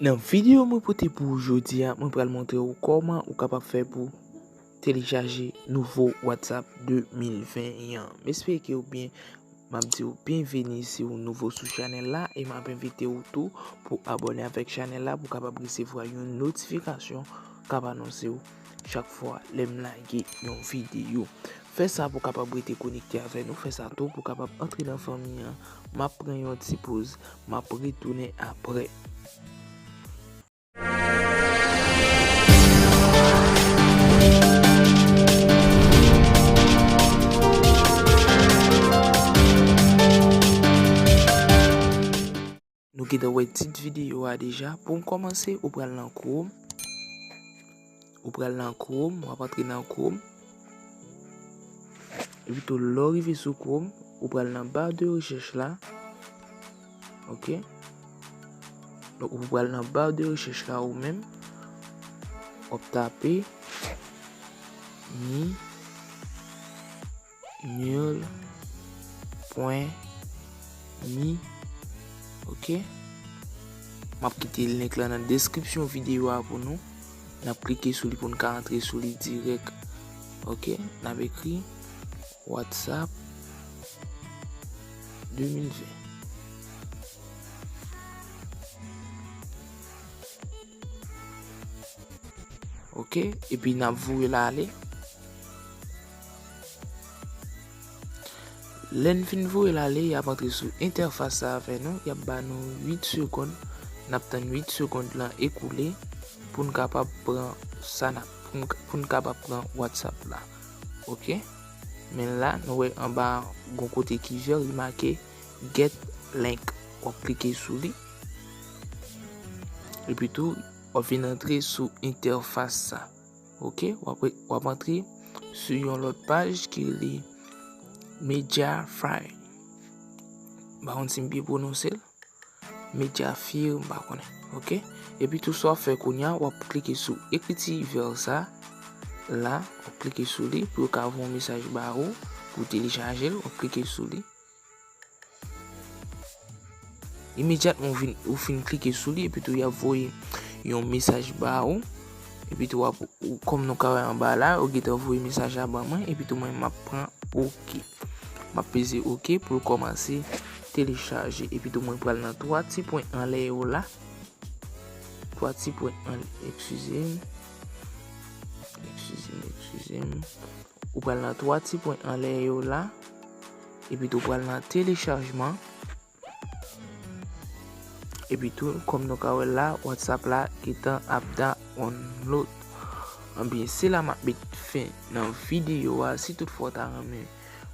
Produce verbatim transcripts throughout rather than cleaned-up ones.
Nan videyo mwen pote pou ou jodi a, mwen pral montre ou kòman ou kapab fè pou telechaje nouvo WhatsApp de mil ven an. M espere ke ou byen. M ap di w byenveni si w nouvo sou chanèl la e m ap envite w tou pou abòne avèk chanèl la pou w kapab resevwa yon notifikasyon k ap anonse w chak fwa lè m lage yon videyo. Fè sa pou w kapab rete konekte avè nou, fè sa tou pou w kapab antre nan fanmi an. M ap pran yon ti poz, m ap retounen apre. Nou gentan wè tit videyo a deja. Pou n kòmanse, ou pral nan Chrome. Ou pral nan Chrome, w ap antre nan Chrome. Epi tou, lè w rive sou Chrome, ou pral nan ba de rechèch la. Ok? Donk, ou pral nan ba de rechèch la ou menm. W ap tape mi nul pwen mi. Ok? M ap kite link la nan deskripsyon videyo a pou nou. N ap klike sou li pou n ka antre sou li dirèk. Ok? N ap ekri WhatsApp de mil ven. Ok? Epi n ap voye l ale. Lè n fin voye l ale, y ap antre sou entèfas sa avè nou, y ap ba nou uit segonn. N ap tann uit segonn lan ekoule pou n kapab pran sa n ap, pou n, pou n kapab pran WhatsApp la. Ok? Men la, nou wè anba gon kote ki vè, li make Get Link. W ap klike sou li. Epi tou, w ap vin antre sou entèfas sa. Ok, w ap, w ap antre sou yon lòt paj ki rele Mediafire. M pa konn si m byen pwononse l. Mediafire, m pa konnen. Ok? Epi tou sa w ap fè kounye a, w ap klike sou ekriti vè sa la, w ap klike sou li pou yo ka voye yon mesaj ba ou pou telechaje l, w ap klike sou li. Imedyatman ou vin, ou fin klike sou li, epi tou y ap voye yon mesaj ba ou. Epi tou w ap, ou, kòm nou ka wè anba la, yo gentan voye mesaj la ban mwen, epi tou mwen m ap pran ok. M ap peze ok pou l kòmanse telechaje. Epi tou mwen pral nan twa ti pwen anlè yo la. Twa ti pwen anlè, eskize m. Eskize m, eskize m. Ou pral nan twa ti pwen anlè yo la. Epi tou pral nan telechajman. Epi tou, kòm nou ka wè la, WhatsApp la gentan ap download. Anben, se la m ap met fen nan videyo a. Si toutfwa w ta renmen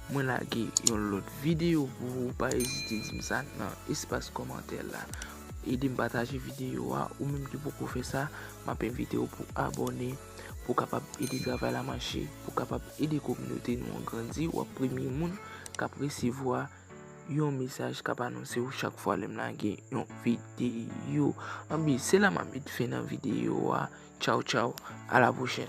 mwen lage yon lòt videyo pou ou, pa ezite di m sa nan espas kòmantè la. Ede m pataje videyo a, ou menm ki poko fè sa, m ap envite w pou abòne, pou w kapab ede travay la mache, pou w kapab ede kominote nou an grandi. W ap premye moun k ap resevwa yon mesaj k ap anonse w chak fwa lè m lage yon videyo. Anben, se la m ap met fen nan videyo a. Tchaw, tchaw, a la pwochèn.